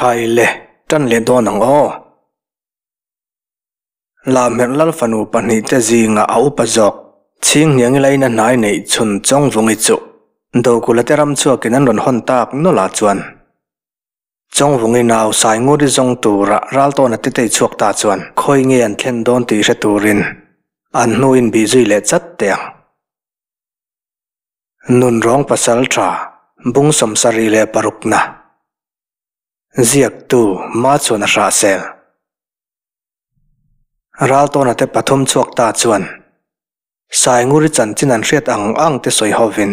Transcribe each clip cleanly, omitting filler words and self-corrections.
Khai le, tan leh dawn ang aw. Lamherh lal fanu pahnihte zingah a upa zawk, Chhinghniangi laina hnai neih chhun Chawngvungi chu Dokulate ram chhuakin an rawn hawn tak nawlh ah chuan Chawngvungi nau Sainguri zawng tura Raltawna te tei chhuak ta chuan khawi nge an thlen dawn tih hre turin an hnuin bih zui leh chat teh ang. Nunrawng pasal tha bung 76 na ziaktu Machuan a hrahsel. Raltawna te pathum chhuak ta chuan Sainguri chanchin an hriat ang ang te sawi hovin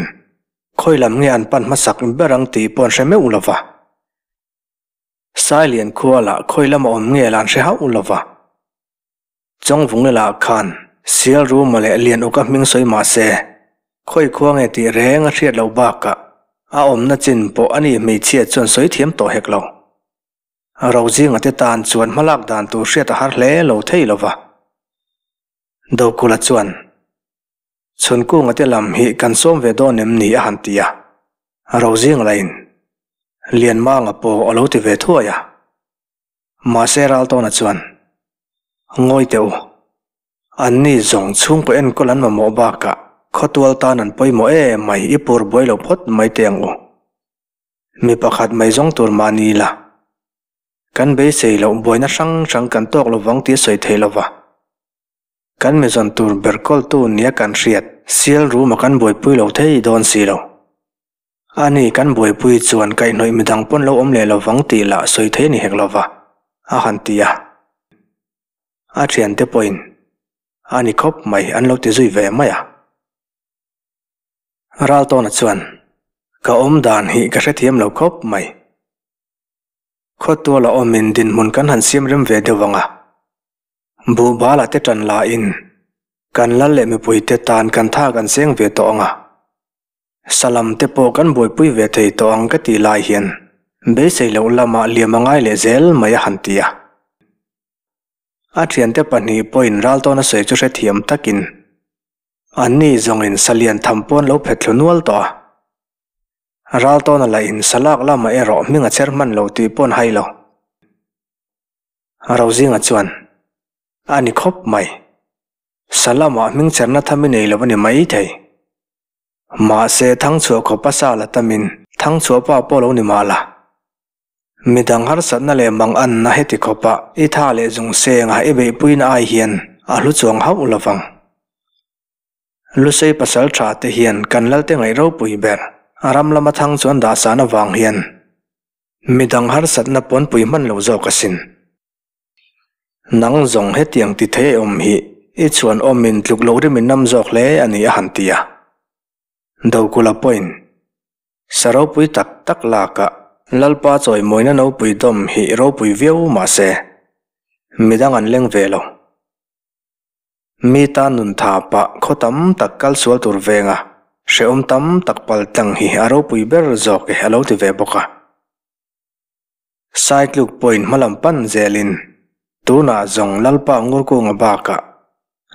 khawi lam nge an pan hmasak ber ang tih pawh an hre meuh lo va. Sailian khua lah khawi lama awm nge lah an hre hauh lo va. Chawngvungi lah khan Sial Ruma leh Lian Uka hming sawi mah se khawi khua nge tih reng a hriat loh bakah a awmna chin pawh a ni hmeichhia chuan sawi thiam tawh hek lo. Rozinga te tan chuan hmalak dan tur hriat a har hle lo thei lo va. Dokula chuan, Chhunkunga te lam hi kan sawm ve dawn em ni a han ti a. Rozinga lahin, Lianmanga pawh a lo ti ve thuai a. Mahse Raltawna chuan, Ngawi teh u, anni zawng chhungkaw enkawl an mamawh bakah khawtual tan an pawimawh em mai i pur buai lo phawt mai teh ang u. Mi pakhat mai zawng tur mah ni ila, kan beisei loh buaina hrang hrang kan tawk lovang tih a sawi thei lova. Kan mizawn tur ber kawltu nia kan hriat sial ruma kan buaipui lo thei dawn si lo. Ani kan buaipui chuan kaihhnawih midang pawn lo awm leh lovang tih lah sawi thei a ni hek lova, a han ti a. A thiante pawhin a ni khawp mai an lo ti zui ve mai a. Raltawna chuan, Ka awm dan hi ka hrethiam lo khawp mai. Khawtuala awmin dinhmun kan han siam rem ve deuh ang a. Buhbala te tan lahin kan lal leh mipuite tan kan tha kan seng ve tawh ang a. Salam te pawh kan buaipui ve thei tawh ang ka tih lai hian beisei loh lamah liam a ngai leh zel mai a han ti a. A thiante pahnih pawhin Raltawna sawi chu hrethiam takin Anni zawngin salian tham pawn lo phet thlu nual tawh a. Raltawna lahin salak lamah erawh hming a cher hman lo tih pawn hai lo. Rozinga chuan, A ni khawp mai. Sa lamah hming cherna tham i nei lo a ni mai thei. Mahse thangchhuah khawpa sa la tamin thangchhuah pa pawh lo ni mah la. Midang harsatna leh mang anna heti khawpa i tha leh zung senga i beihpuina ai hian a hlu chuang hauh lo vang. Lusei pasal tha te hian kan Lalte ngaih ropui ber a ram lama thang chuan dahsan avang hian midang harsatna pawnpui hman lo zawk asin. Nang zawng hetiang ti thei a awm hi i chhuan awmin tluk loh rim i nam zawk hle a ni a han ti a. Dokula pawhin Sa ropui tak tak lakah Lalpa chawimawina nopui dawm hi ropui viau mah se, midang an leng ve lo. Mi tan nun tha pah khaw tam tak kal sual tur venga hrehawm tam tak pal tlang hi a ropui ber zawk e a lo ti ve bawk a. Saitluk pawhin hmalam pan zelin tunah zawng Lalpa Ngurkunga bakah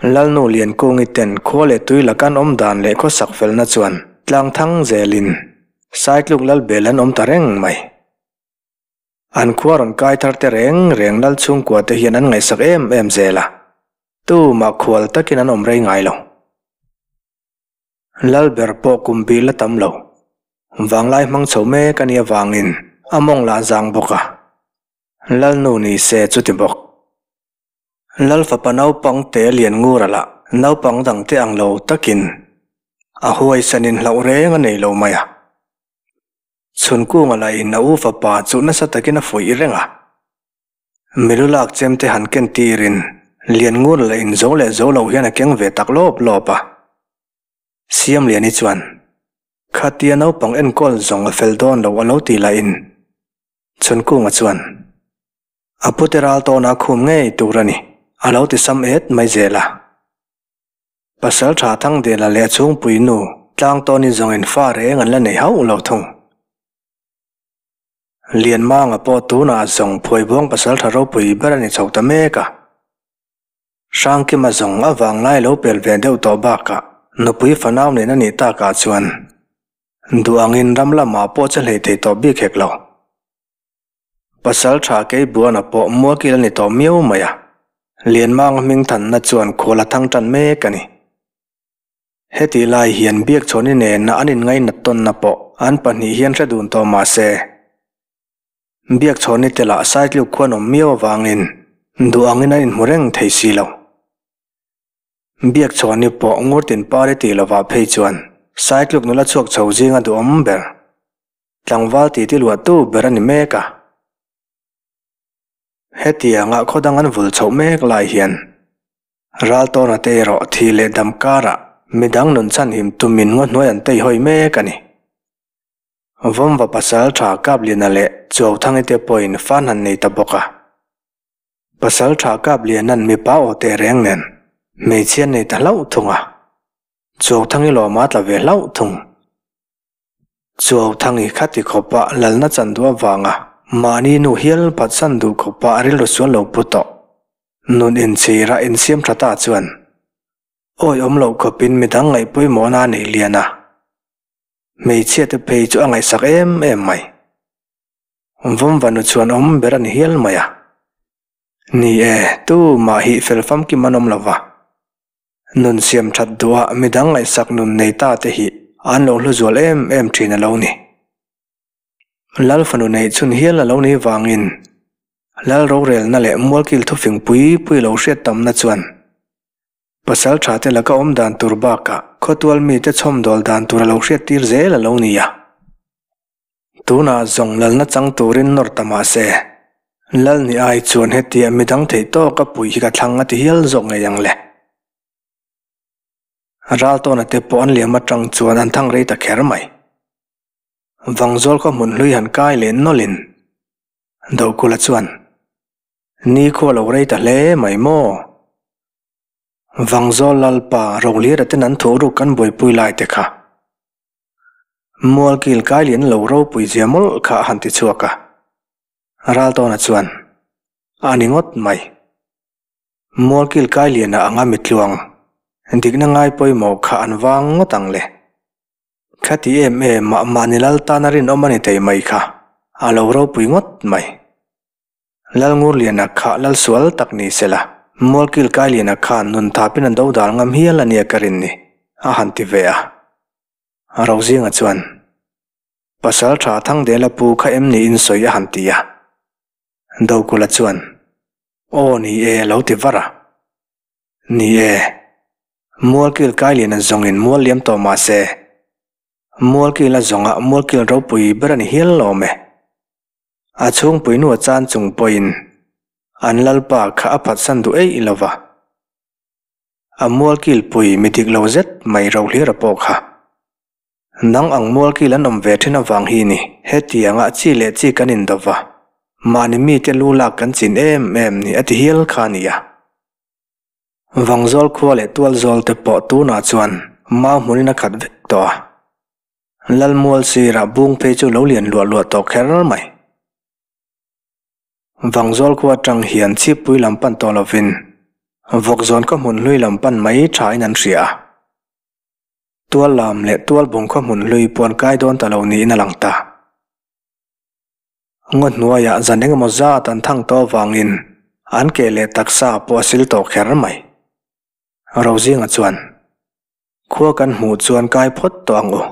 Lalnu Liankungi ten khua leh tui laka an awm dan leh khawsak felna chuan tlang thang zelin Saitluk Lalbel an awm ta reng mai. An khua rawn kai thar te reng reng Lal chhungkua te hian an ngaihsak em em zel a, tumah khual takin an awm rei ngai lo. Lalber pawh kum bil a tam lo, vanglai hmang chho mek a nih avangin a mawng lah zang bawk a, Lalnu ni se chuti bawk. Lal fapa naupang te lian ngur a lah naupang dang te ang lo takin a huaisanin hlauh reng a nei lo mai a. Chhunkunga lahin a u fapa chu nasa takin a fuih reng a. Milu lak chem te han ken tirin lian ngur lahin zo leh zo lo hian a keng ve tak lawp lawp a. Siamliani chuan, Khatia naupang enkawl zawng a fel dawn lo a lo ti lahin Chhunkunga chuan, A pute ral tawnah khum ngei tur a ni, a lo ti sam et mai zel a. Pasal tha Thangdela leh a chhungpui nu tlang tawnin zawngin fa reng an la nei hauh lo thung. Lianmanga pawh tunah zawng Phuaibuang pasal tha ropui ber a ni chho ta mek a. Hrangkima zawng a vanglai lo pel ve deuh tawh bakah nupui fanau nen a nih takah chuan duh angin ram lamah pawh che hlei thei tawh bik hek lo. Pasalṭha Keibuana pawh mualkil a ni tawh miau mai a, Lianmanga hming thanna chuan khual a thang ṭan mek a ni. Hetih lai hian Biakchhawni nena an inngainat tawnna pawh an pahnih hian hre dun tawh mah se, Biakchhawni te lah Saitluk khuan awm miau avangin duh angin an inhmu reng thei si lo. Biakchhawni pawh Ngurtin Pari tih lovah phei chuan Saitluk nula chhuak chho zinga duhawm ber, tlangval titi luahtu ber a ni mek a. Hetianga khaw dang an vul chhoh mek lai hian Raltawna te erawh thi leh dam karah midang nun chhanhim tumin ngaw hnuai an teihawi mek a ni. Vawmva pasal tha Kapliana leh Chuauthangi te pawhin fan han nei ta bawk a. Pasal tha Kapliana'n mipa aw teh reng nen hmeichhia nei ta hlauh thung a. Chuauthangi lawma tla ve hlauh thung. Chuauthangi khati khawpa lalna chan duh avanga mahni nu hial phatsan duh khawpa rilru sual lo pu tawh. Nun inchhira insiam tha ta chuan awi awm loh khawpin midang ngaih pawimawhna a nei lian a. Hmeichhia te phei chu a ngaihsak em em mai. Vawmvanu chuan awm ber a ni hial mai a. Ni e, tu mah hi fel famkim an awm lo va. Nun siam that duhah midang ngaihsak nun nei ta te hi an lo hlu zual em em thin a lo ni. Lal fanu neih chhun hial a lo nih vangin Lal rorelna leh mualkil thufing pui pui lo hriat tamna chuan Pasal tha te laka awm dan tur bakah khawtual mite chhawmdawl dan tur a lo hriat tir zel a lo ni a. Tunah zawng lalna chang turin nawr ta mah se, Lal ni ai chuan hetia midang theih tawk a puih hi ka thlang a ti hial zawk ngei ang le. Raltawna te pawh an liam atang chuan an thang rei ta kher mai. Vangzawl khaw hmun hlui han kai leh nawlhin Dokulha chuan, Ni khua lo rei ta hle mai maw? Vangzawl Lalpa Rohlira ten an thuh ruk kan buaipui lai te kha. Mualkil kailian lo ropui zia mawlh kha a han ti chhuak a. Raltawna chuan, A ni ngawt mai. Mualkil kailiana anga mitluang dikna ngai pawimawh kha an vang ngawt ang le. Khati em em mah mahni lal tana rinawm a ni thei mai kha a lo ropui ngawt mai. Lalngurliana kha lal sual tak ni se la, Mualkil Kailiana khan nun thapin an do dal ngam hial a nia ka rin ni, a han ti ve a. Rozinga chuan, Pasal tha Thangdela pu kha em niin sawi a han ti a. Dokula chuan, Aw ni e a lo ti var a. Ni e, Mualkil Kailiana zawngin mual liam tawh mah se, Mualkila zawngah Mualkil ropui ber a ni hial lawm e. A chhungpui nu a chan chung pawhin an lalpa kha a phatsan duh eih lo va. A mualkilpui mi dik lo zet mai Rohlira pawh kha. Nang ang mualkil an awm ve thin avang hi ni hetianga chi leh chi kan indo va, mahni mite lu lak kan chin em em ni a ti hial kha a nia. Vangzawl khua leh tualzawl te pawh tunah chuan mau hmunin a khat vek tawh a. Lalmual sirah bung phei chu lo lian luah luah tawh kher mai. Vangzawl khua atang hian chhippui lam pan tawh lovin Vawkzawn khaw hmun hlui lam pan mai thain an hria a. Tual lam leh tual bung khaw hmun hlui pawh an kai dawn ta lo niin a lang ta. Ngaw hnuaiah zan engemaw zat an thang tawh avangin an ke leh taksa pawh a sil tawh kher mai. Rozinga chuan. Khua kan hmuh chuan kai phawt tawh ang u.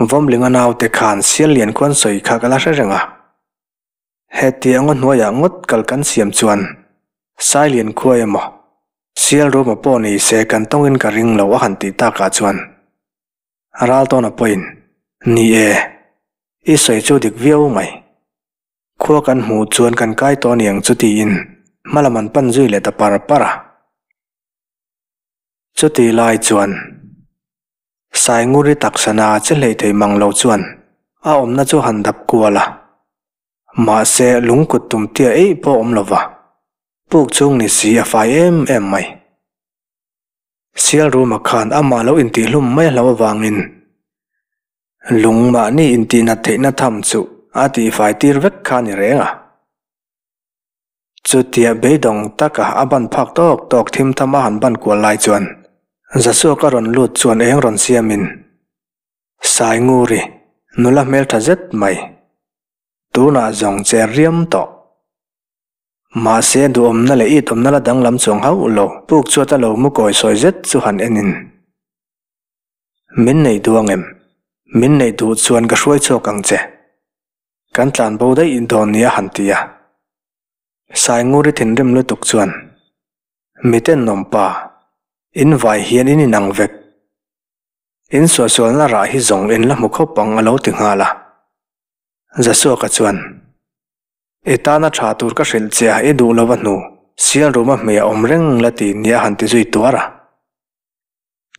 Vawmlinga naute khan sial lian khuan sawi kha ka la hre reng a. Heti anga hnuaiah ngawt kal kan siam chuan Sailian khua emaw, sial ruma pawh ni se kan tawngin ka ring lo a han tih takah chuan Raltawna pawhin, Ni e, i sawi chu dik viau mai. Khua kan hmuh chuan kan kai tawh aniang chu tiin hmalam an pan zui leh ta par par a. Chuti lai chuan Sainguri taksana che hlei thei mang lo chuan a awmna chu han dap kual a, mahse lungkut tum tia eih pawh awm lo va, puk chhung ni si a fai em em mai. Sialruma khan amah lo intihhlum mai a hlo avangin lung mahni intihnat theihna tham chu a tihfai tir vek kha a ni reng a. Chutia beidawng taka a ban phak tawk tawk thim tham a han ban kual lai chuan Zasuak a rawn lut chuan eng rawn siamin Sainguri nula hmeltha zet mai. Tunah zawng cher riam tawh. Mahse duhawmna leh itawmna la danglam chuang hauh lo puk chuat a lo mu kawi sawi zet chu han enin. Min nei duh ang em? Min neih duh chuan ka hruai chhuak ang che. Kan tlan bo daih dawn nia han ti a. Sainguri thinrim lutuk chuan, Miten nawmpa, in vai hian in inang vek. In suahsualna rah hi zawng in la hmu khawp ang a lo ti nghal a. Zasuaka chuan, I tana tha tur ka hrilh che a, i duh lova hnu, sial ruma hmei a awm reng la ti nia han ti zui tuar a.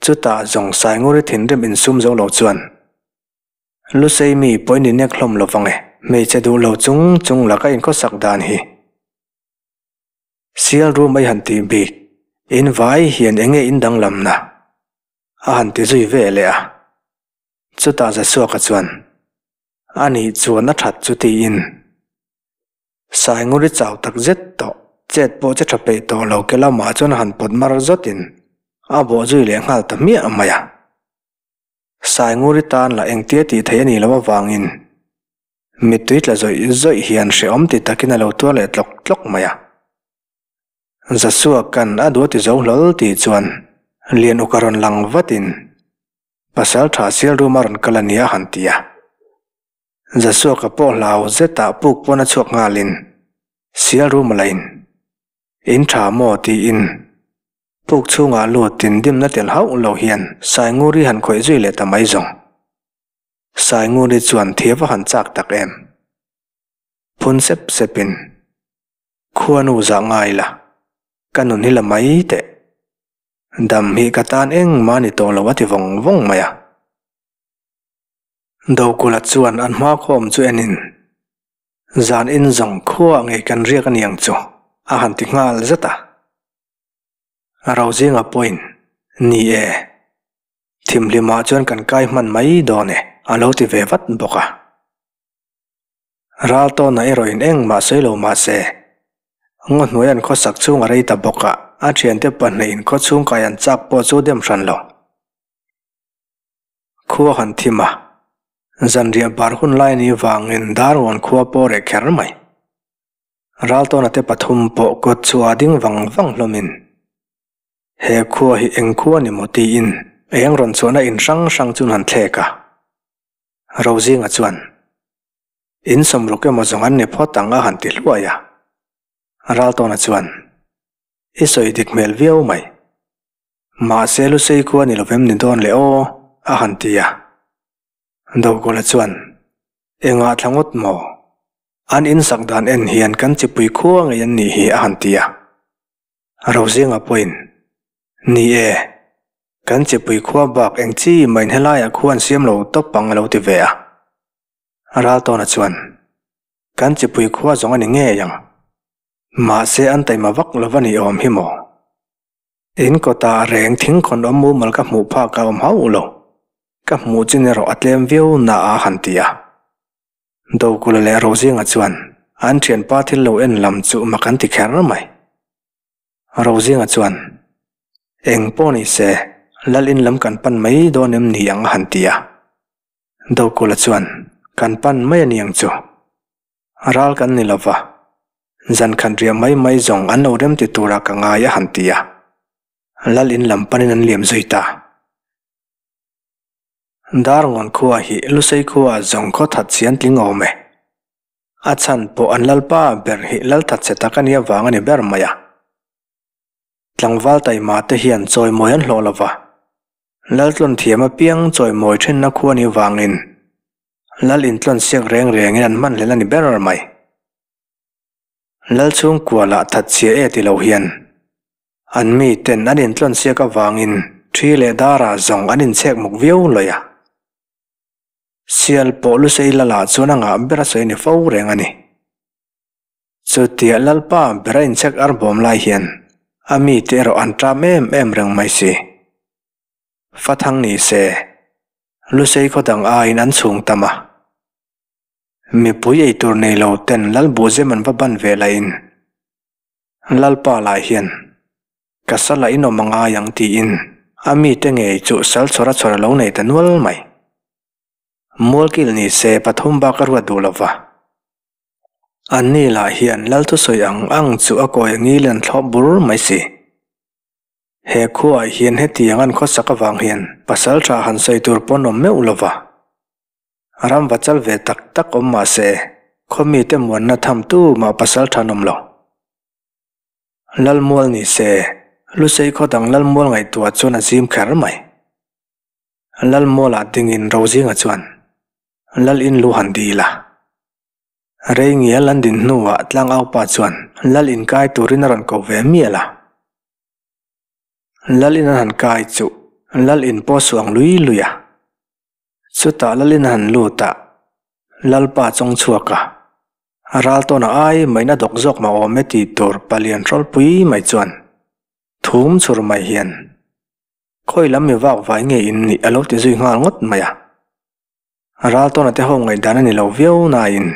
Chutah zawng Sainguri thinrim insum zo lo chuan, Lusei mi pawh in innek hlawm lo vang e, hmeichhe duh lo chung chung laka inkhawsak dan hi. Sial rum ai han tih bik, in vai hian enge in danglamna? A han ti zui ve leh a. Chutah Zasuaka chuan, A nih chuan a that chu tiin. Sainguri chau tak zet tawh, chet pawh che tha peih tawh lo ke lamah chuan a han pawt mar zawtin a bawh zui leh nghal ta hmiah mai a. Sainguri tan lah engtia tih theih a nih loh avangin mittui tla zawih zawih hian hrehawm ti takin a lo tuar leh tlawk tlawk mai a. Zasuakan a duh a ti zo hlawl tih chuan Lianuka rawn lang vatin Pasal tha sial room a rawn kal a nia han ti a. Zasuaka pawh hlau zetah puk pawn a chhuak nghalin sial room a la in. In tha maw tiin puk chhungah lutin dimna tel hauh lo hian Sainguri han khawih zui leh ta mai zawng. Sainguri chuan thiam a han chak tak em. Phun sep sepin khuanu zah ngai la, ka nun hi la mai teh. Dam hi ka tan engmah a ni tawh lo a ti vawng vawng mai a. Dokula chuan an hma khawm chu enin, Zan in zawng khuaah ngei kan riak a niang chu a han ti nghal zet a. Rozinga pawhin, Ni e, thimhlimah chuan kan kai hman mai dawn e a lo ti ve vat bawk a. Ral tawna erawh in engmah sawi lo mah se, ngaw hnuai an khawsak chhung a rei ta bawk a, a thiante pahnih in khaw chhung kai an chak pawh chu dem hran lo. Khua han thim a, zanriah bar hun lai ni vangin Darngawn khua pawh reh kher mai. Ral tawna te pathum pawh kawt chu a ding vang vang hlawmin, He khua hi eng khua ni maw tiin eng rawn chhuahna in hrang hrang chu an han thlek a. Rozinga chuan, In sawmruk emaw zawng an ni phawt ang a han ti hluai a. Raltawna chuan, I sawi dik hmel viau mai. Mahse Lusei khua ni lovem ni dawn le aw a han ti a. Dogawla chuan, Engah thla ngawt maw? An insak dan en hian kan chipui khua ngei an nih hi a han ti a. Rozinga pawhin, Ni e, kan chipui khua bak eng chi mahin helaiah khua an siam lo tawp ang a lo ti ve a. Raltawna chuan, Kan chipui khua zawng a ni ngei ang. Mahse an taima vak lo va ni awm hi maw? In kawtah reng thingkhawn awm mumal ka hmuh phak a awm hauh lo. Ka hmuh chin erawh a tlem viau na a han ti a. Dokula leh Rozinga chuan an thianpa thil lo en lam chu mak an ti kher mai. Rozinga chuan, Eng pawh ni se, lal in lam kan pan mai dawn em ni ang a han ti a. Dokula chuan, Kan pan mai a ni ang chu. Ral kan ni lova, zan khat riah mai mai zawng an lo rem ti tura ka ngai a han ti a. Lal in lam panin an liam zui ta. Darngawn khua hi Lusei khua zawng khaw that chian tling awm e. A chhan pawh an lalpa ber hi lal that che tak a nia vang a ni ber mai a. Tlangval taima te hian chawimawi an hlawh lova, Laltlawn thiam apiang chawimawi thenna khua ni vangin Lal intlawn siak reng rengin an hman hlel a ni ber mai. Lal chhungkua lah that chhia e ti lo hian an mi ten an intlawn siak avangin thi leh darah zawng an inchhek muk viau lawih a. Sial pawh Lusei Lala chuan a ngah ber a sawi ni fo reng a ni. Chutia Lalpa ber a inchhek ar bawm lai hian a mite erawh an ṭam em em reng mai si. Fathang ni se, Lusei khaw dang aiin an chhung tam a. Mipui eitur nei lo ten Lal Buhzem an va ban ve lahin Lalpa lah hian ka sal a inawm a ngai ang tiin a mite ngei chu sal chhawr a chhawr a lo nei ta nual mai. Mualkil ni se pathum bak a ruat duh lo va. Anni lah hian lal thusawi ang ang chu a kawi ngil an thlawp bur mai si. He khuaah hian hetiang an khawsak avang hian pasal tha han sawi tur pawn awm meuh lova. Ram va chal ve tak tak awm mah se, khaw mite muanna tham tu mah pasal tha an awm lo. Lalmual ni se, Lusei khaw dang Lalmual ngaihtuah chuan a zim kher mai. Lalmualah dingin Rozinga chuan Lal in lu han dil a. Rei ngial an din hnuah tlangaupa chuan Lal in kai turin a rawn ko ve mial a. Lal in an han kai chu Lal in pawh suang lui lui a. Chutah Lal in a han lut a, Lalpa chawng chhuak a. Ral tawn a ai mai na dawk zawk mah awm e tih tur palian hrawlpui mai chuan thum chhur mai hian khawi lam mi vak vai nge in nih a lo ti zui nghal ngawt mai a. Raltawna te ho ngaihdan a ni lo viau nain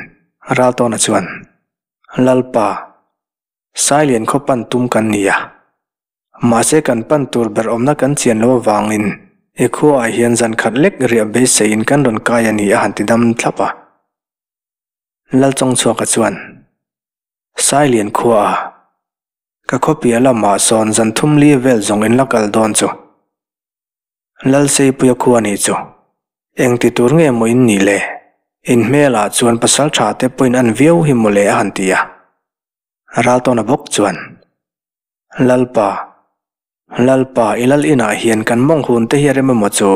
Raltawna chuan, Lalpa, Sailian khaw pan tum kan ni a. Mahse kan pan tur ber awmna kan chian lo avangin i khuaah hian zan khat lek riah beiseiin kan rawn kai a ni a han ti dam thlap a. Lalchawngchhuaka chuan, Sailian khuaah ka khawpia lamah sawn zan thum li vel zawng in la kal dawn chu. Lalseipuia khua nih chu eng ti tur nge maw in nih le? In hmelah chuan pasal tha te pawhin an viau hi maw le a han ti a. Raltawna bawk chuan, Lalpa, Lalpa i lal inah hian kan mawng hun te hi a rem emaw chu?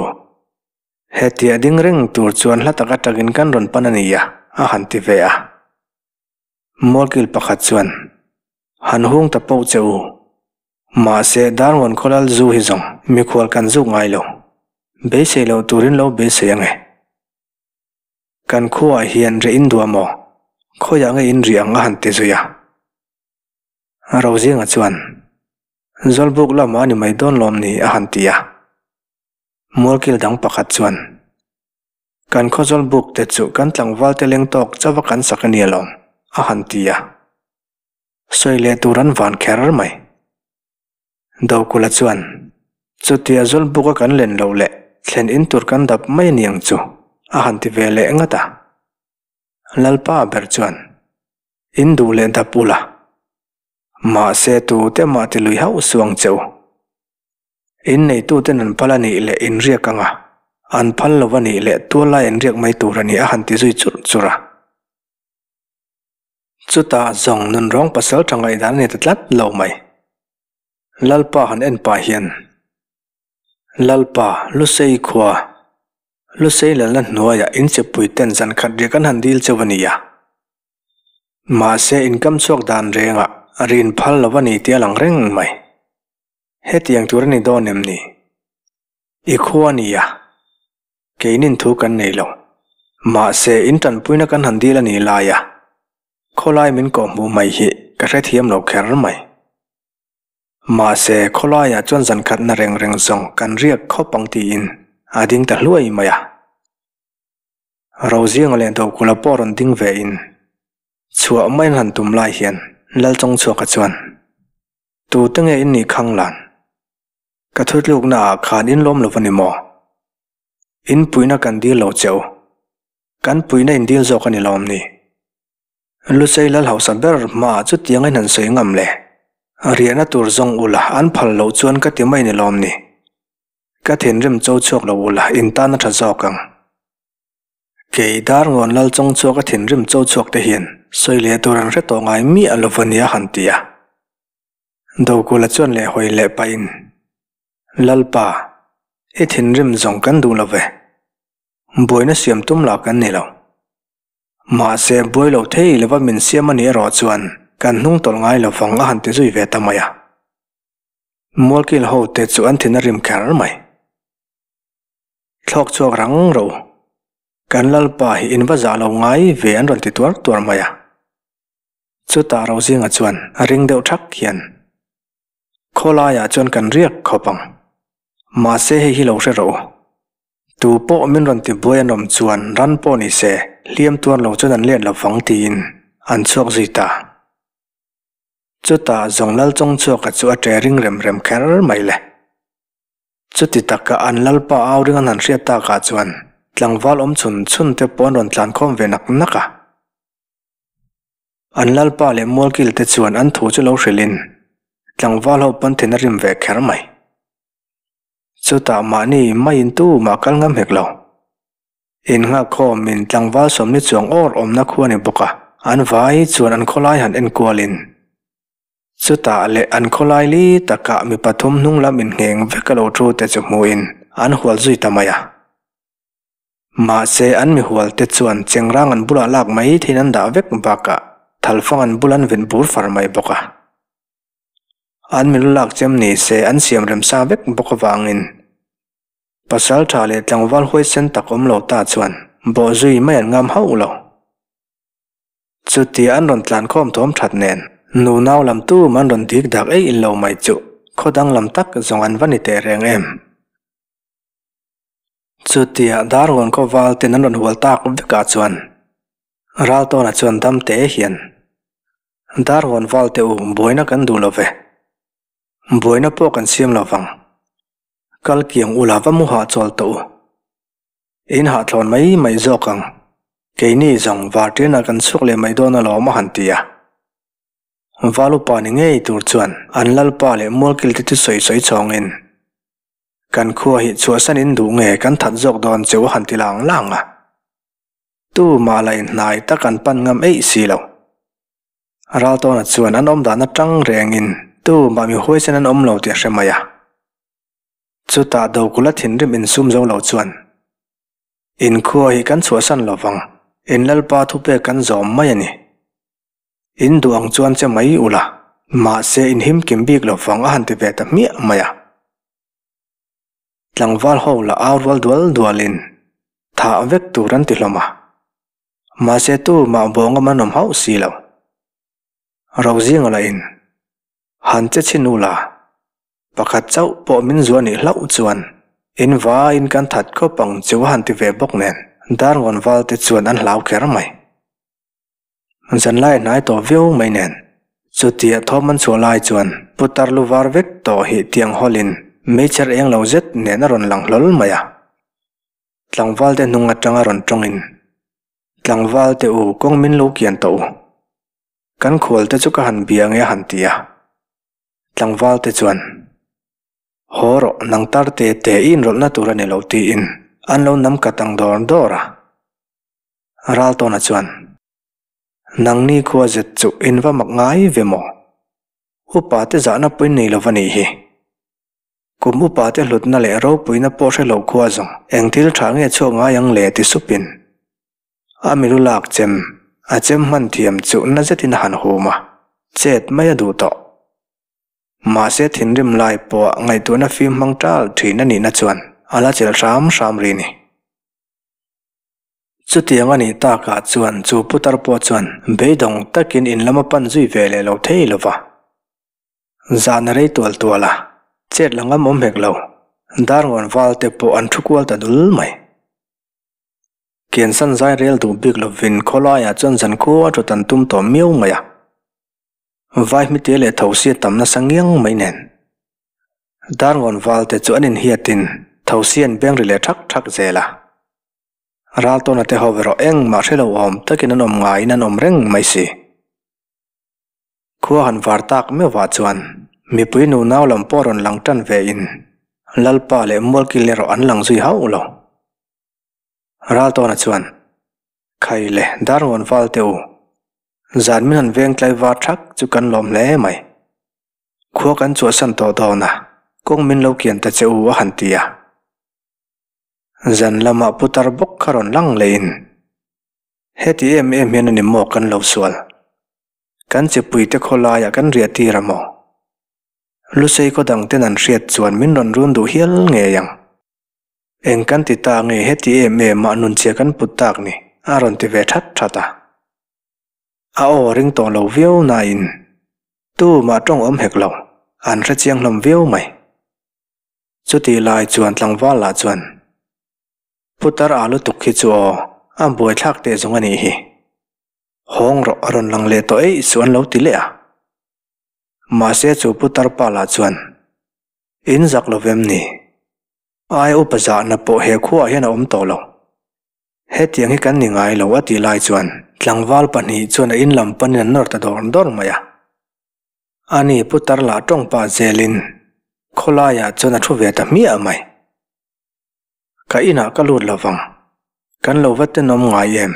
Hetia ding reng tur chuan hla tak atangin kan rawn pan a nia a han ti ve a. Mualkil pakhat chuan, Han hung ta poh che u. Mahse, Darngawn khawlal zu hi zawng mikhual kan zuk ngai lo. Beisei loh turin lo beisei ange. Kan khuaah hian reh in duah maw? Khawiah nge in rih ang a han ti zui a. Rozinga chuan, Zawlbuk lamah a ni mai dawn lawm ni a han ti a. Mualkil dang pakhat chuan, Kan khaw zawlbuk te chu kan tlangval te leng tawk chauh a kan sak a ni alawm a han ti a. Sawi leh tur an van kher mai. Dokula chuan, Chutia Zawlbuka kan len loh leh thlen in tur kan dap mai a ni ang chu, a han ti ve leh ngat a. Lalpa ber chuan, In duh leh dap ula. Mahse tute mah ti lui hauh suh ang che u. In neituten an phal a nih leh in riak ang a, an phal lo a nih leh tual lai an riak mai tur a ni a han ti zui churh churh a. Chutah zawng nunrawng pasal tha ngaihdan a ni ta tlat lo mai. Lalpa han en pah hian, Lalpa, Lusei khua, Lusei lalna hnuaiah in chepui ten zan khat riak an han dil cheu a nia. Mahse inkam chhuak dan rengah rin phal lo a ni tih a lang reng mai. Hetiang tur a ni dawn em ni? I khua a nia. Keinin thu kan nei lo. Mahse, in tanpuina kan han dil a nih laia khawlai min kawh hmuh mai hi ka hrethiam lo kher mai. Mahse, khawlaiah chuan zan khatna reng reng zawng kan riak khawp ang tiin a ding ta hluai mai a. Rozinga leh Dokula pawh rawn ding ve in chhuah mai an han tum lai hian Lalchawngchhuaka chuan, Tute nge in nih khang lan? Ka thutlukna ah khan in lawm lo a ni maw? In puihna kan dil lo che u. Kan puihna in dil zawk a ni lawm ni? Lusei lal hausa ber hmaah chutiang in han sawi ngam le. Riahna tur zawng ula an phal loh chuan ka ti mai ni lawm ni? Ka thinrim cho chhuak lo ula in tan a tha zawk ang. Kei Darngawn lal chawng chhuak a thinrim cho chhuak te hian sawi leh tur an hre tawh ngai miah lo va nia han ti a. Dokula chuan leh hawi leh pahin, Lalpa, i thinrim zawng kan duh lo ve. Buaina siam tum lah kan ni lo. Mahse, buai lo thei lova min siam a nih erawh chuan kan hnung tawlh ngai lo vang a han ti zui ve ta mai a. Mualkil ho te chu an thin a rim kher mai. Thlawk chhuak rang ro. Kan Lalpa hi in va zah lo ngai ve an rawn ti tuar tuar mai a. Chutah Rozinga chuan a ring deuh thak hian, Khawlaiah chuan kan riak khawp ang. Mahse hei hi lo hre rawh u. Tu pawh min rawn ti buai an awm chuan ran pawh ni se, hliam tuar lo chuan an let lo vang tiin an chhuak zui ta. Chutah zawng lal chawng chhuaka chu a ṭe ring rem rem kher mai le. Chuti taka an lalpa au ring an han hriat takah chuan tlangval awm chhun chhun te pawh an rawn tlan khawm ve nak nak a. An lalpa leh mualkil te chuan an thu chu lo hrilhin tlangval ho pawn thin a rim ve kher mai. Chutah mahni maiin tumah kal ngam hek lo. Innghakkhawmin tlangval sawmni chuang awr awmna khu a ni bawk a, an vai chuan an khawlai han enkualin chutah leh an khawlai li takah mi pathum hnung lam inngheng vek a lo thu te chu hmuhin an hual zui ta mai a. Mahse an mihual te chuan chengrang an bulah lak mai theiin an dah vek bakah thalfang an bul an vin bur far mai bawk a. An milu lak chem ni se an siam rem sa vek bawk avangin Pasal tha leh tlangval huaisen tak awm lo ta chuan bawhzui mai an ngam hauh lo. Chutia an rawn tlankhawm thawm that nen nunau lam tum an rawn dik dak eih lo mai chuh khaw danglam tak zawng an va ni teh reng em. Chutia Darngawn khaw val ten an rawn hual tak vekah chuan Raltawna chuan dam te hian Darngawn val te u buaina kan duh lo ve. Buaina pawh kan siam lo vang. Kal kiang ula va mu hahchawl tawh u. In hahthlawn mai mai zawk ang. Keini zawng varṭianah kan chhuak leh mai dawn alawm a han ti a. Val upa ni ngei tur chuan an lalpa leh mualkil te chu sawi sawi chhawngin, Kan khua hi chhuahsan in duh nge kan that zawk dawn che u a han ti lang lang a. Tumah la inhnai tak an pan ngam eih si lo. Raltawna chuan an awm dan atang rengin tumah mi huaisen an awm lo tih a hre mai a. Chutah Dokula thinrim insum zo lo chuan, Inkhua hi kan chhuahsan lo vang, in Lalpa thupek kan zawm mai a ni. In duh ang chuan che mai ula, mahse in him kim bik lo vang a han ti ve ta hmiah mai a. Tlangval ho la au rual dual dualin thah vek tur an ti hlawm a. Mahse tu mah bawngam an awm hauh si lo. Rozinga lah in han che chhin u la, pakhat chauh pawh min zuah nih hlauh chuan in vaiin kan that khawp ang chu a han ti ve bawk nen Darngawn val te chuan an hlau kher mai. Zanlai a hnai tawh viau mai nen chutia thawm an chhuah lai chuan putar lu var vek tawh hi tiang hawlin meichher eng lo zet nen a rawn lang hlawl mai a. Tlangval te hnung atanga rawn tawngin, Tlangval te u, kawng min lo kian tawh u. Kan khual te chu ka han bia nge a han ti a. Tlangval te chuan, Haw rawh, nang tar te te i inrawlhna tur a ni lo tiin an lo nam kat ang dawr dawr a. Raltawna chuan, Nangni khua zet chu in va mak ngai ve maw? Upa te zahna pui nei lo va nih hi. Kum upa te hlutna leh ropuina pawh hre lo khua zawng eng thil tha nge chhuak ngai ang le ti supin a milu lak chem a chem hman thiam chu na zetin a han hum a, chet mai a duh tawh. Mahse thinrim lai pawh ngaihtuahna fim hmang tal thin a nihna chuan a la chelh hram hram ri ni. Chutiang a nih takah chuan chu putar pawh chuan beidawng takin in lam a pan zui ve leh lo thei lo va. Zan a rei tual tual a, chet la ngam awm hek lo, Darngawn val te pawh an thu kual ta dul mai. Kiansan zai rel duh bik lovin khawlaiah chuan zan khua thut an tum tawh miau mai a. Vai hmite leh thosi a tam nasa ngiang mai nen. Darngawn val te chu an inhiatin thosi an beng ri leh thak thak zel a. Raltawna te ho erawh engmah hre lo awm takin an awm ngaiin an awm reng mai si. Khua han var tak meuhah chuan mipui nunau lam pawh rawn lang tan ve in Lalpa leh Mualkil erawh an lang zui hauh lo. Raltawna chuan, Khai le, Darngawn val teh u, zan min han veng tlai var thak chu kan lawm hle mai. Khua kan chhuahsan tawh dawn a, kawng min lo kian ta che u a han ti a. Zan lamah putar bawk kha rawn lang leh in, Heti em em hian a ni maw kan lo sual? Kan chipuite khawlaiah kan riah tir a maw? Lusei khaw dang ten an hriat chuan min rawn run duh hial ngei ang. Eng kan ti ta nge heti em em ah nunchia kan put tak ni? a rawn ti ve that that a. A aw a ring tawh lo viau nain tumah tawng awm hek lo, an hre chiang hlawm viau mai. Chutih lai chuan tlangval lah chuan Putar a lutuk hi chu aw, a buaithlak teh zawng a nih hi. Hawng rawh a rawn lang leh tawh eih chu an lo ti leh a. Mahse chu putar pa lah chuan, In zak lo vem ni? Ai upa zahna pawh he khuaah hian a awm tawh lo. Hetiang hi kan ni ngai lo a tih lai chuan tlangval pahnih chuan a in lam panin an nawr ta dawr dawr mai a. Ani putar lah tawng pah zelin khawlaiah chuan a thu ve ta hmiah mai. Ka inah ka lut lo vang. Kan lo va tenawm ngai em?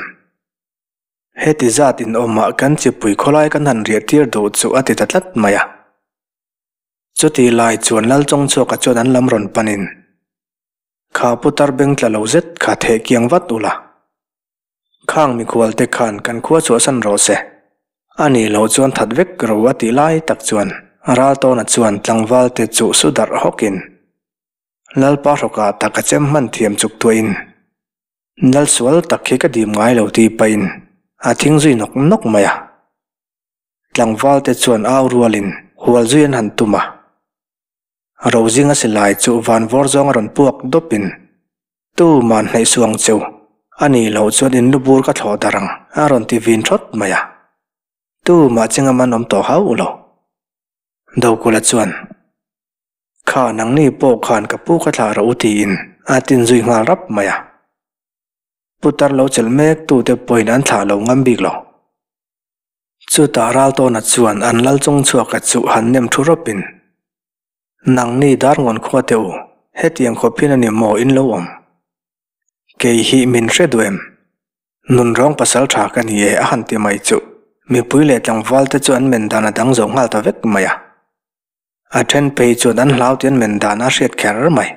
Heti zat in awmah kan chipui khawlai kan han riah tir duh chu a ti ta tlat mai a. Chuti lai chuan Lal Chawngchhuaka chuan an lam rawn panin, Kha putar beng tla lo zet kha theh kiang vat ula. Khang mikhual te khan kan khua chhuahsan rawh se. A nih loh chuan that vek ro a tih lai tak chuan Raltawna chuan tlangval te chu su darh hawkin Lalpa hrawkah tak a chem hman thiam chuk tuahin Lal sual tak hi ka dim ngai lo tih pahin a thing zui nawk nawk mai a. Tlangval te chuan au rualin hual zui an han tum a. Rozinga silai chu van vawr zawng a rawn puak dawpin, Tuman hnaih suh ang cheu, a nih loh chuan in lu bur ka thlawh darh ang, a rawn ti vin thawt mai a. Tumah chingam an awm tawh hauh lo. Dokula chuan, Kha nangni pawh khan ka pu ka thlah rawh u tiin a tin zui nghal rap mai a. Putar lo chelh mek tute pawhin an thlah lo ngam bik lo. Chutah Raltawna chuan an lal chung chhuaka chu han nem thu rawpin, Nangni Darngawn khua teh u, hetiang khawp hian a ni maw in lo awm? Kei hi min hre duh em? Nunrawng pasal tha ka ni e a han ti mai chu mipui leh tlangval te chu an men dan a dang zo nghal ta vek mai a. A then phei chuan an hlau tih an men dan a hriat kher mai.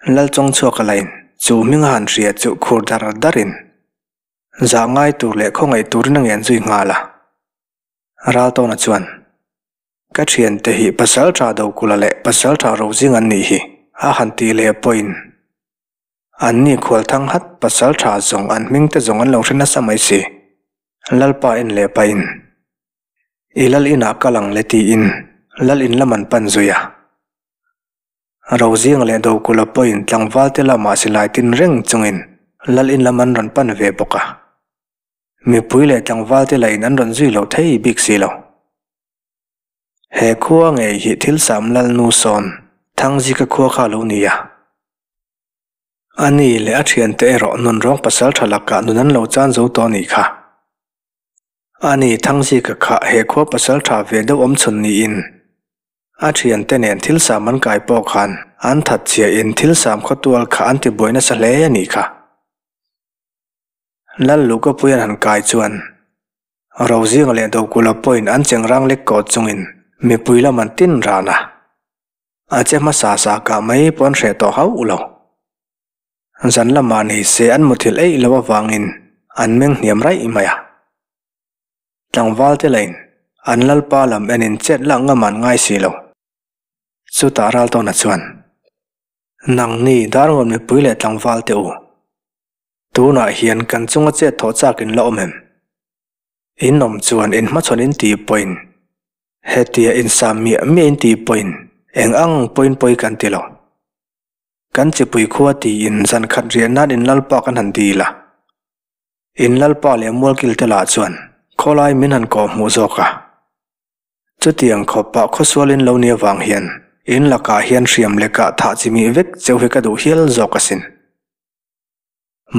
Lal chung chhuaka lain chu hming a han hria chu khur dar darin, Zah ngai tur leh khawngaih turin a ngen zui nghal a. Raltawna chuan, Ka thiante hi Pasaltha Dokula leh Pasaltha Rozing an nih hi, a han tih leh pawhin anni khualthang hat Pasaltha zawng an hming te zawng an lo hre nasa mai si. Lalpa en leh pahin, I lal inah kal ang le tiin lal in lam an pan zui a. Rozinga leh Dokula pawhin tlangval te lamah silai tin reng chungin lal in lam an rawn pan ve bawk a. Mipui leh tlangval te lahin an rawn zui loh thei bik si lo. He khua ngei hi thil sam lal nu sawn Thangzika khua kha lo ni a. A ni leh a thiante erawh nunrawng pasal tha lakah nun an lo chan zo tawh a nih kha. A ni Thangzika kha he khua pasal tha ve deuh awm chhun niin A thiante nen thil sam an kai pawh khan an that chiahin thil sam khawtual kha an ti buai nasa hle a nih kha. Lal Lukapuian han kai chuan Rozinga leh Dokula pawhin an chengrang lek kawh chungin mipui lam an tin ran a. A che hmasa sa kah mai pawh an hreh tawh hauh lo. Zan lamah ni se an muthilh eih loh avangin an meng hniam raih mai a. Tlangval te lain an lalpa lam enin chet lak ngam an ngai si lo. Chutah Raltawna chuan, Nangni Darngawn mipui leh tlangval te u, tunah hian kan chunga chet thawh chak in la awm em? In awm chuan in hmachhawn in tih pawhin, hetia in sam miah miah in tih pawhin eng ang pawhin pawi kan ti lo. Kan chipui khua tiin zan khat riah nan in lalpa kan han dil a. In Lalpa leh Mualkil te lah chuan khawlai min han kawh hmuh zawk a. Chutiang khawpah khawsualin lo ni avang hian in lakah hian hriam leh kah thah chi mih vek cheu hi ka duh hial zawk asin.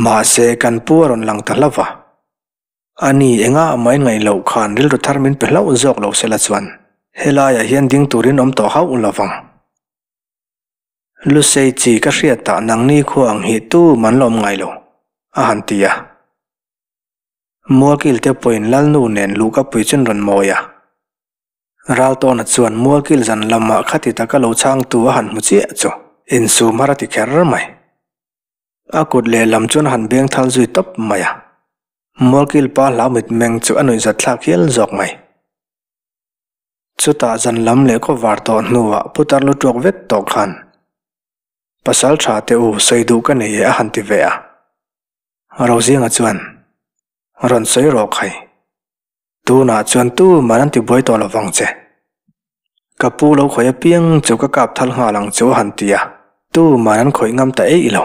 Mahse kan pu a rawn lang ta hlauh va. Ani enga amah in ngaih loh khan rilru thar min pe hlauh zawk lo sela chuan helaiah hian ding turin awm tawh hauh lo vang. Lusei chi ka hriat tah nangni khua ang hi tu man la awm ngai lo, a han ti a. Mualkil te pawhin Lalnu nen luhka pui chun rawn mawi a. Raltawna chuan Mualkil zan lamah khati taka lo chhangtu a han hmu chiah chu insum har a ti kher mai. A kut lehlam chuan a han beng thal zui tawp mai a. Mualkil pa hlau mitmeng chu a nuihzat thlak hial zawk mai. Chutah zan lam leh khawvar tawh hnuah putar lu tuak vek tawh khan pasal tha te u sawi duh ka nei e a han ti ve a. Rozinga chuan, Rawn sawi rawh khai. Tunah chuan tu man an ti buai tawh lovang che. Ka pu lo khawih apiang chu ka kap thal nghal ang chu a han ti a, tu man an khawih ngam ta eih lo.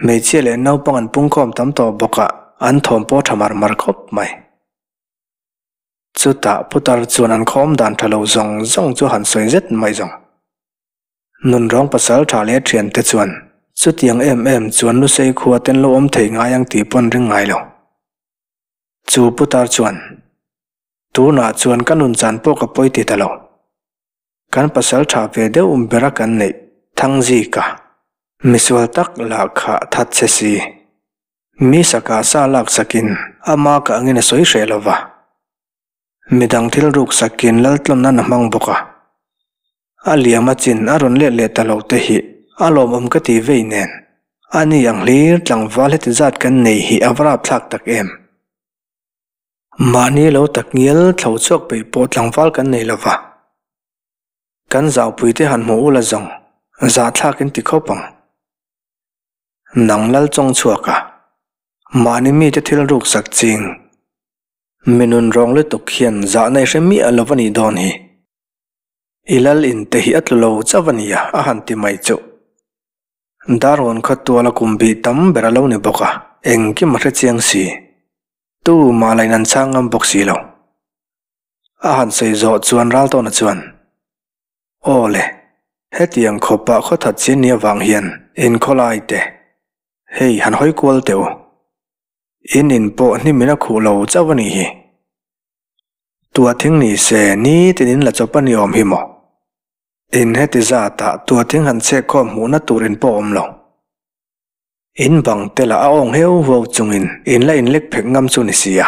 Hmeichhia leh naupang an pungkhawm tam tawh bawk a, an thawm pawh tha mar mar khawp mai. Chutah putar chuan an khawm dan tha lo zawng zawng chu han sawi zet mai zawng. Nunrawng pasal tha leh thiante chuan Chutiang em em chuan Lusei khua ten lo awm thei ngai ang tih pawn ring ngai lo. Chu putar chuan, Tunah chuan ka nun chan pawh ka pawi ti ta lo. Kan pasal tha ve deuh bera kan neih Thangzika, misual tak lah kha that che si. Mi saka sa lak sakin ama ka angin a sawi hreh lo va. Midang thil ruk sakin laltlawn nan a hmang bawk a. A liam a chin a rawn let leh ta lo te hi a lawmawm ka ti vei nen, a ni ang hlir tlangval heti zat kan nei hi a va rapthlak tak em. Mahni lo tak ngial thlo chhuak peih pawh tlangval kan nei lo va. Kan zaupui te han hmu ula zawng zahthlak in ti khawp ang. Nang lal chawng chhuak a, mahni mite thil ruk sak ching. Mi nun rawng lutuk hian zahna i hre miah lo va nih dawn hi. I lal in te hi a tlu lo chauh a nia a han ti mai chuh. Darrawn kha tuala kum bih tam ber a lo ni bawk a, engkim a hre chiang si. Tu mah lain an chhang ngam bawk si lo. A han sawi zawh chuan Raltawna chuan, Aw le, hetiang khawpah khaw that chian ni avang hian in khawlai te, hei han hawi kual teh u. In in pawh hnimin a khuh lo chauh a nih hi. Tua thing ni se nitin in la chawp a ni awm hi maw? In heti zatah tua thing han chhek khawm hmuhna tur in pawh awm lo. In bang te lah a awng heu huau chungin in la inlek phek ngam chu ni sia.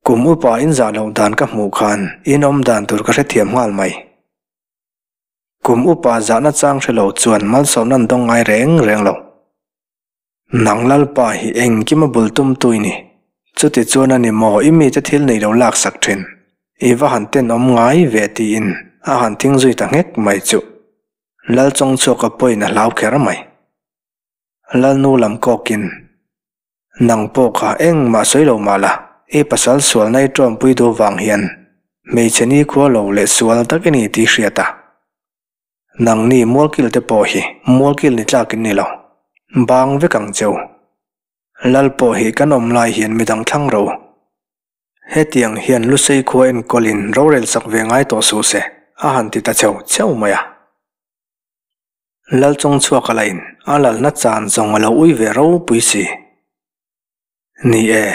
Kum upa in zah loh dan ka hmuh khan in awm dan tur ka hrethiam nghal mai. Kum upa zahna chang hre lo chuan malsawmna an dawng ngai reng reng lo. Nang Lalpa hi engkim a bul tum tu i ni. Chuti chuan a ni maw i mite thil nei lo lak sak thin. I va han tenawm ngai ve tiin a han thing zui ta nghek mai chuh. Lal chawng chhuak a pawhin a hlau kher mai. Lalnu lam kawkin, Nang pawh kha engmah sawi lo mah la, i pasal sualna i tawmpui duh vang hian hmeichhe nikhua lo leh sual tak i ni tih hriat a. Nangni mualkil te pawh hi mualkil ni tlak in ni lo. Bang vek ang cheu. Lal pawh hi kan awm lai hian midang thlang ro. Hetiang hian Lusei khua enkawlin rorel sak ve ngai tawh suh se, a han ti ta cheu cheu mai a. Lal chawng chhuak a lain a lalna chan zawng a lo ui ve ropui si. Ni e,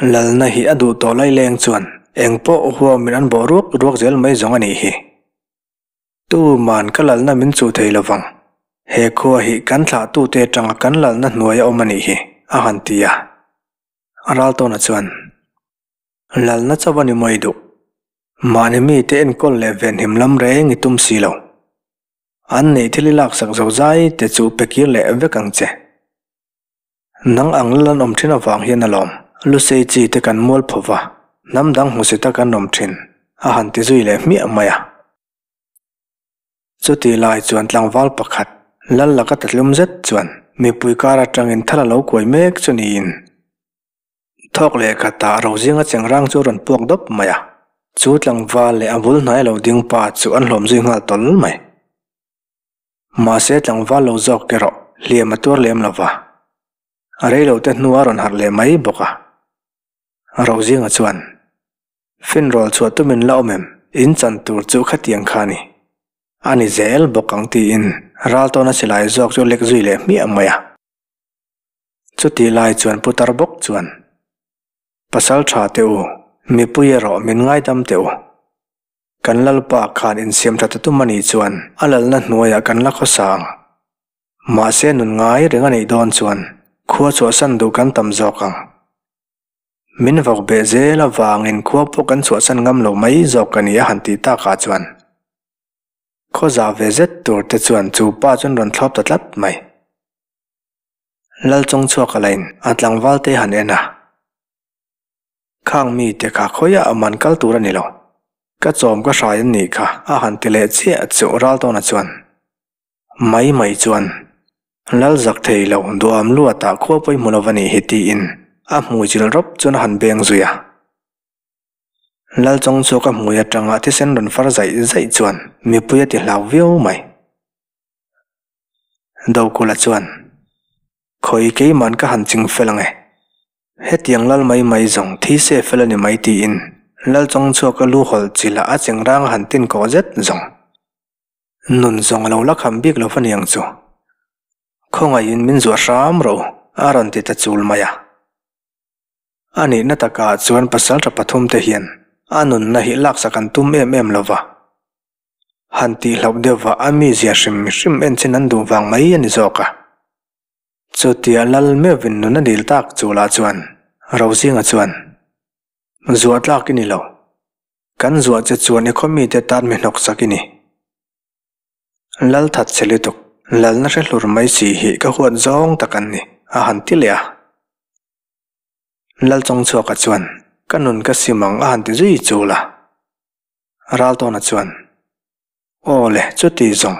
lalna hi a duh tawh laileng chuan engpawh huamin an bawh ruak ruak zel mai zawng a nih hi. Tuman ka lalna min chuh thei lovang. He khua hi kan thlahtute atanga kan lalna hnuai a awm a nih hi, a han ti a. Raltawna chuan, Lalna chauh a ni mawi duh. Mahni mite enkawl leh venhim lam reng i tum si lo. An neih thil i laksak zo zai te chu pe kir leh vek ang che. Nang ang lal an awm thin avang hian alawm Lusei chi te kan mual pho va, hnam dang hmusi tak an awm thin, a han ti zui leh hmiah mai a. Chuti lai chuan tlangval pakhat lal laka tatlum zet chuan mipui kar atangin thal a lo kuai mek chu niin thawk leh khatah Rozinga chengrang chu a rawn puak dawp mai a, chu tlangval leh a bul hnai lo ding pa chu an hlawm zui nghal tawl mai. Mahse tlangval lo zawk erawh hliam a tuar lem lo va, a reilote hnu a rawn harh leh mai bawk a. Rozinga chuan, Finrawl chhuah tumin la awm em? In chan tur chu khatiang kha a ni. A ni zel bawk ang tiin Raltawna silai zawk chu lek zui leh hmiah mai a. Chutih lai chuan putar bawk chuan, Pasal tha teh u, mipui erawh min ngaidam teh u. Kan Lalpa khan insiam tha ta tum a nih chuan a lalna hnuaiah kan la khawsa ang. Mahse nun ngai reng a neih dawn chuan khua chhuahsan duh kan tam zawk ang. Min vawk beh zel avangin khua pawh kan chhuahsan ngam lo mai zawk a ni a han tih takah chuan khaw za ve zet tur te chuan chu pa chuan rawn thlawp ta tlat mai. Lal chawng chhuak a lain a tlangval te han en a. Khang mite kha khawiah a man kal tur a ni lo. Ka chawm ka hrai an nih kha a han ti leh chiah chu Raltawna chuan mai mai chuan Lal zak thei lo duham luatah khua pawi hmu lo va nih hi tiin a hmui chil rawp chuan a han beng zui a. Lal chawng chu ka hmui atanga thisen rawn far zaih zaih chuan mipui a ti hlau viau mai. Dokula chuan Khawi keiman ka han ching fel ang e. Hetiang lal mai mai zawng thi se fel a ni mai tiin lal chawng chhuak a lu hawlh chilh a chengrang a han tin kawh zet zawng. Nun zawng a lo la kham bik lo va niang chu. Khawngaihin min zuah hram rawh u, a rawn ti ta chul mai a. A nihna takah chuan pasalṭha pathumte hian a nunna hi laksak an tum em em lo va. Han tihhlauh deuhva a mizia hrim hrim enchin an duh vang mai a ni zawk a. Chutia lal meuhin nun a dil tak chulah chuan Rozinga chuan, Zuah tlak i ni lo. Kan zuah che chuan i khaw mite tan mi hnawk sak i ni. Lal that che lutuk, lalna hre hlur mai si hi ka huat zawng tak an ni, a han ti leh a. Lal Chawngchhuaka chuan, Ka nun ka sim ang a han ti zui chul a. Raltawna chuan, Aw le, chuti zawng,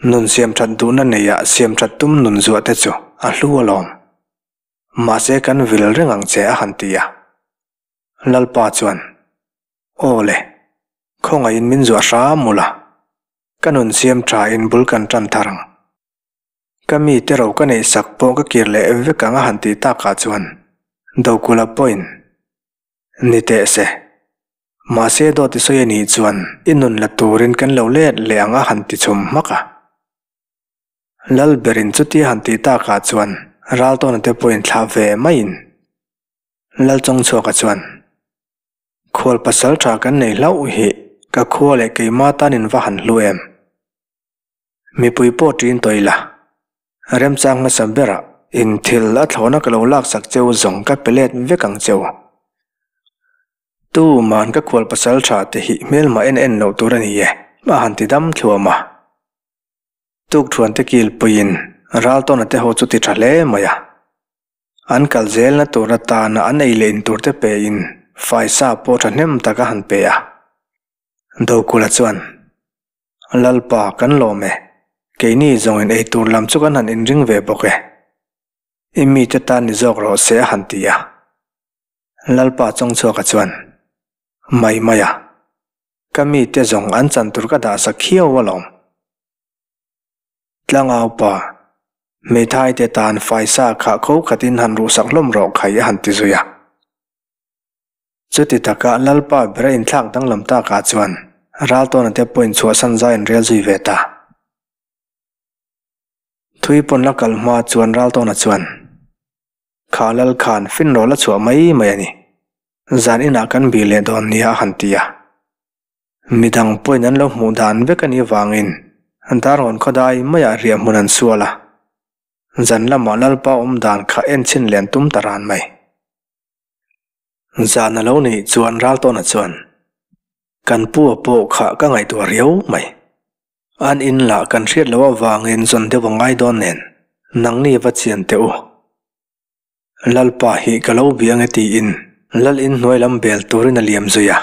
nun siamthat duhna neia siamthat tum nun zuah te chu a hlu alawm. Mahse kan vil reng ang che a han ti a. Lalpa chuan, Aw le, khawngaihin min zuah hram ula, ka nun siam thain bul kan tan thar ang. Ka mite ro ka neih sak pawh ka kir leh vek ang a han tih takah chuan Dokula pawhin, Ni teh se. Mahse dawt i sawi a nih chuan i nun la turin kan lo let leh ang a han ti chhum hmak a. Lal berin chutia han tih takah chuan Raltawna te pawhin thlah ve maiin Lal Chawngchhuaka chuan, Khual pasal tha kan nei hlauh hi ka khua leh keima tan in va han hlu em? Mipui pawh ṭin tawh ila, remchang hmasa berah in thil a thlawhna ka lo laksak cheu zawng ka pe let vek ang cheu. Tuman ka khual pasal tha te hi hmelmah en en loh tur a ni e, a han ti dam thluam a. Tukthuan te kilpuiin Raltawna te ho chu ti tha hle mai a. An kal zelna tur atana an ei leh in tur te pein faisa pawh thahnem tak a han pe a. Dokula chuan, Lalpa, kan lawm e. Keini zawngin ei tur lam chu kan han inring ve bawk e. I mite tan ni zawk rawh se a han ti a. Lalpa Chawngchhuaka chuan, Mai mai a, ka mite zawng an chan tur ka dah sak khiau alawm. Tlangaupa, hmeithai te tan faisa khah kho khatin han ruhsak hlawm rawh khai a han ti zui a. Chuti taka Lalpa ber a inthlak danglam takah chuan Raltawna te pawhin chhuahsan zai an rel zui ve ta. Thui pawn la kal hma chuan Raltawna chuan, Kha Lal khan finrawl a chhuah mai mai a ni. Zan inah kan bih leh dawn nia a han ti a. Midang pawhin an lo hmuh dan vek a nih avangin Darhawn khawdai maiah riah hmun an sual a, zan lamah Lalpa awm dan kha en chhin leh an tum ta ran mai. Zan a lo nih chuan Raltawna chuan, Kan pu a pawh kha ka ngaihtuah riau mai. An in lah kan hriat loh avangin zawn deuh a ngai dawn nen, nangni va chian teh u. Lalpa hi ka lo bia ange tiin Lal in hnuai lam bel turin a liam zui a.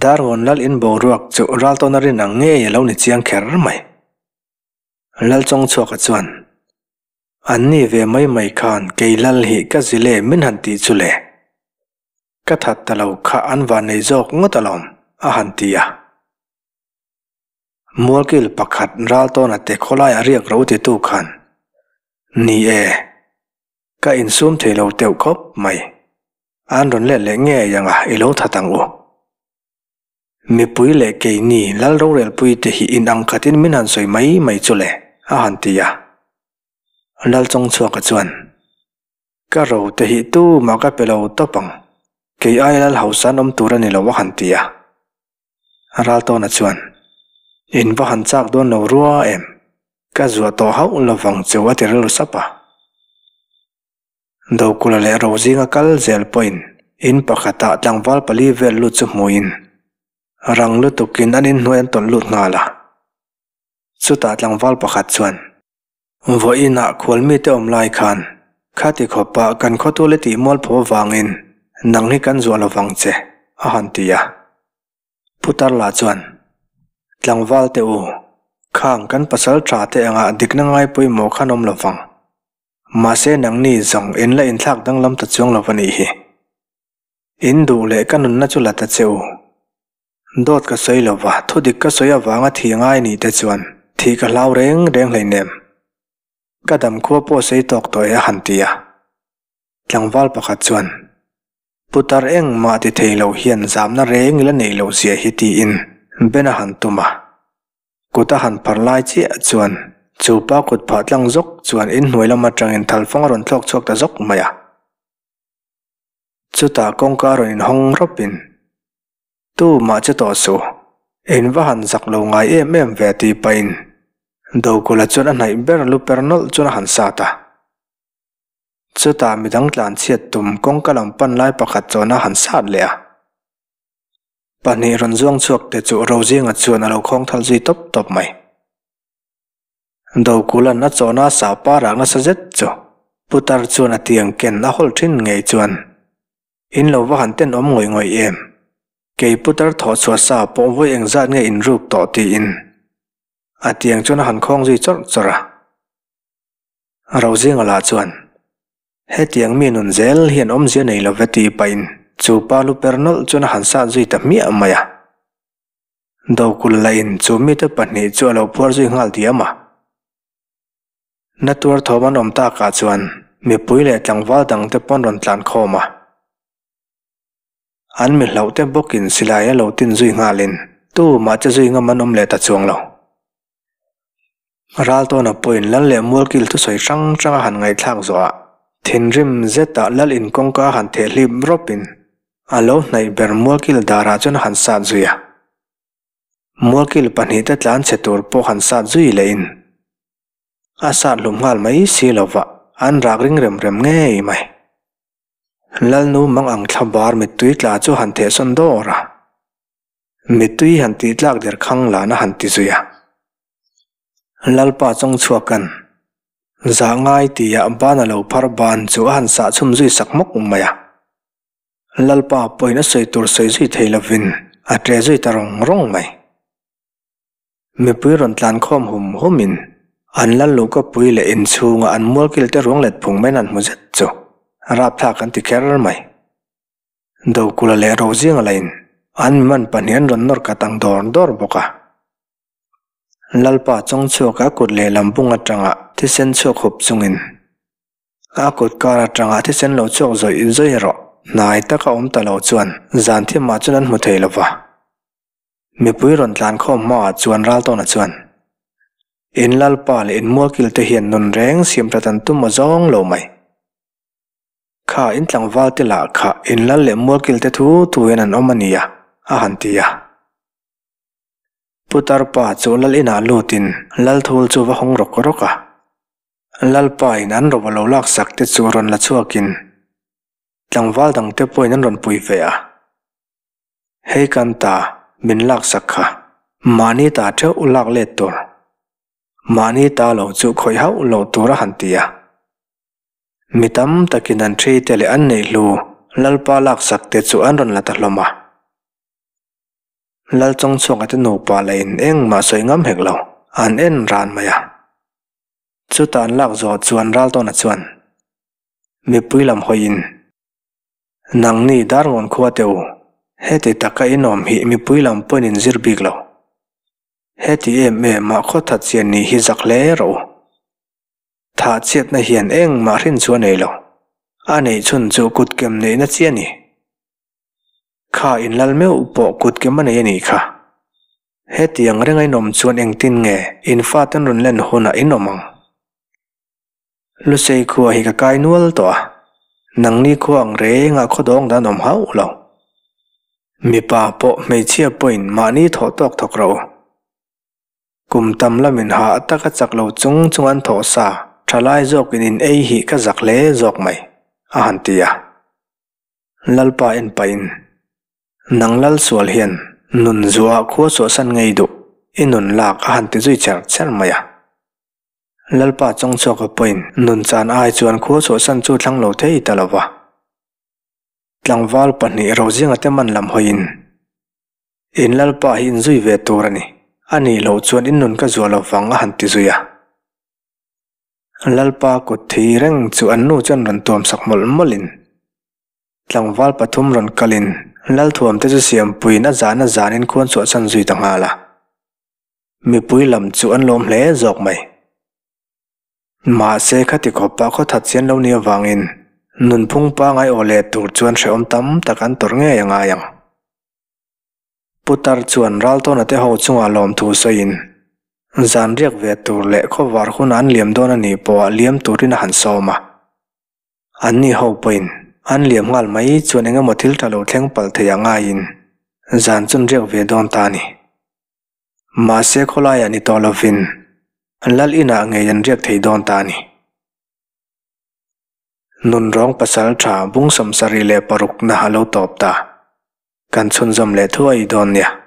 Darngawn Lal in boruak chu Raltawna rin ang ngei a lo ni chiang kher mai. Lal Chawngchhuaka chuan, An ni ve mai mai khan kei Lal hi ka zile min han tih chu le. Ka that ta lo kha an van nei zawk ngawt alawm, a han ti a. Mualkil pakhat Raltawna te khawlaiah riak ro titu khan, Ni e, ka insum thei lo teuh khawp mai. An rawn let leh ngei ang a, i lo that ang u. Mipui leh keini Lal rorelpui te hi inang khatin min han sawi mai mai chu le, a han ti a. Lal Chawngchhuaka chuan, Ka ro te hi tumah ka pe lo tawp ang, kei aia Lal hausa an awm tur a ni lo a han ti a. Raltawna chuan, In va han chak dawn lo rua em? Ka zuah tawh hauh lovang chu a ti rilru sap a. Dokula leh Rozinga kal zel pawhin in pakhatah tlangval pali vel lut chu hmuin rang lutukin an inhnuai an tawlh lut nghal a. Chutah tlangval pakhat chuan, Vawiinah khualmite awm lai khan khati khawpa kan khawtule tih mualpho avangin nang hi kan zuah lovang che, a han ti a. Putar lah chuan, Tlangval te u, khang kan pasal tha te anga dikna ngai pawimawh khan awm lovang. Mahse nangni zawng in la inthlak danglam ta chuang lo a nih hi. In duh leh ka nunna chu la ta che u. Dawt ka sawi lo va, thudik ka sawi avanga thih ngai nih te chuan thih ka hlau reng reng hleinem. Ka dam khua pawh sei tawk tawh e a han ti a. Tlangval pakhat chuan, Putar engmah ti thei lo hian zamna reng ila neih loh zia hi tiin Ben a han tum a. Kut a han phar lai chiah chuan Chu pa kut phah tlang zawk chuan inhnuai lam atangin thalfang a rawn thlawk chhuak ta zawk mai a. Chutah kawngka a rawn inhawng rawpin, Tu mah che tawh suh, in va han zak lo ngai em em ve tih pahin Dokulha chuan a hnaih ber lu per nawlh chuan a han sat a. Chutah midang tlanchhiat tum kawngka lam pan lai pakhat chuan a han sat leh a. Pahnih rawn zuang chhuak te chu Rozinga chuan a lo khawng thal zui tawp tawp mai. Dokulan a chawhna a sah pa rak nasa zet chu Putar chuan a tiang ken a hawl thin ngei chuan in lo va han tenawm ngawih ngawih em? Kei Putar thawh chhuah sa pawh vawi engzat nge in ruk tawh tiin a tiang chuan a han khawng zui chawrh chawrh a. Rozinga lah chuan Hetiang mi nun zel hian awmzia nei lo ve tih pahin chu pa lu per nawlh chuan a han sat zui ta hmiah mai a. Dokul lahin chu mite pahnih chu a lo phuar zui nghal diam a. Na tuar thawm an awm takah chuan mipui leh tlangval dangte pawn rawn tlan khawm a. An mi hlauh te bawkin silai a lo tin zui nghalin tumah che zui ngam an awm leh ta chuang lo. Raltawna pawhin lal leh mualkil thusawi hrang hrang a han ngaihthlak zawhah thinrim zetah lal in kawngka a han theh hlip rawpin a lo hnaih ber mualkil darah chuan a han sat zui a. Mualkil pahnihte tlan chhe tur pawh han sat zui lehin a sat hlum nghal mai si lova an rak ring rem rem ngei mai. Lalnu mang ang thla bar mittui tla chu han thehsawn dawr a. Mittui han tih tlak der khang lan a han ti zui a. Lalpa chawng chhuakan zah ngai tia ban a lo phar ban chu a han sah chhum zui sak hmawk mai a. Lalpa pawhin a sawi tur sawi zui thei lovin a ṭe zui ta rawng rawng mai. Mipui rawn tlan khawm hum humin an lal luhkawpui leh inchhunga an mualkil te ruang let phung maiin an hmu zet chu rapthlak an ti kher mai. Dokula leh Rozinga lahin an mi man pahnih an rawn nawr kat ang dawr dawr bawk a. Lalpa chawng chhuak a kut lehlam bung atanga thisen chhuak hup chungin a kut kar atanga thisen lo chhuak zawih zawih erawh hnai taka awm ta lo chuan zan thimah chuan an hmu thei lo va. Mipui rawn tlan khawm hmaah chuan Raltawna chuan, In Lalpa leh in mualkil te hian nun reng siam that an tum awzawng lo mai. Kha in tlangval te lah kha in lal leh mualkil te thu thu hian an awm a nia, a han ti a. Putar pa chu lal inah lutin lal thul chu va hawng rawk rawk a. Lalpa in an ro a lo laksak te chu rawn la chhuakin tlangval dang te pawhin an rawn pui ve a. Hei kan ta min laksak kha mahni ta theuh lak let tur, mahni ta lo chu khawih hauh lo tur a han ti a. Mi tam takin an ṭhi te leh an neih hlu Lalpa laksak te chu an rawn la ta hlawm a. Lal Chawngchhuaka te nupa lahin engmah sawi ngam hek lo, an en ran mai a. Chuta an lak zawh chuan Raltawna chuan mipui lam hawiin, Nangni Darngawn khua te u, heti taka in awm hi mipui lam pawhin in zir bik lo. Heti em em ah khaw that chian nih hi zak hle rawh u. Thah chhiatna hian engmah hrin chu a nei lo. A neih chhun chu kutkem neihna chi a ni. Kha inlal meuh pawh kutkem a nei a nih kha. Hetiang renga in awm chuan engtin nge in faten rawn len hunah in awm ang? Lusei khua hi ka kai nual tawh a, nangni khua ang rengah khaw dawng dan awm hauh lo. Mipa pawh hmeichhia pawhin mahni thawh tawk thawk rawh u. Kum tam lamin hah taka chak lo chung chung an thawh sa, thalai zawkin in ei hi ka zak hle zawk mai, a han ti a. Lalpa en pahin, Nang lal sual hian nun zuah khua chhuahsan ngei duh, i nun lak a han ti zui cher cher mai a. Lalpa chawngchhuaka pawhin nun chan ai chuan khua chhuahsan chu thlang lo thei ta lo va. Tlangval pahnih Rozinga te man lam hawiin, In Lalpa hi inzui ve tur a ni. A nih loh chuan in nun ka zuah lo vang a han ti zui a. Lalpa kut thi reng chu an nu chuan rawn tuam sak mawlh mawlhin tlangval pathum rawn kalin Lalthuam te chu siampuiin a zan a zanin khuan chhuahsan zui ta nghal a. Mipui lam chu an lawm hle zawk mai. Mahse khati khawpa khaw that chian lo ni avangin nunphung pangai aw leh tur chuan hrehawm tam tak an tawrh ngei a ngai ang. Putar chuan Raltawna te ho chungah lawmthu sawiin, Zan riak ve tur leh khawvar huna an liam dawn a nih pawha liam turin a han sawm a. Anni ho pawhin an liam nghal mai chuan eng emaw thil tha lo thleng palh thei a ngaiin zan chun riak ve dawn ta a ni. Mahse khawlaiah ni tawh lovin lal inah ngei an riak thei dawn ta a ni. Nunrawng pasal tha bung 76 na a lo tawp ta. Kan chhunzawm leh thuai dawn nia.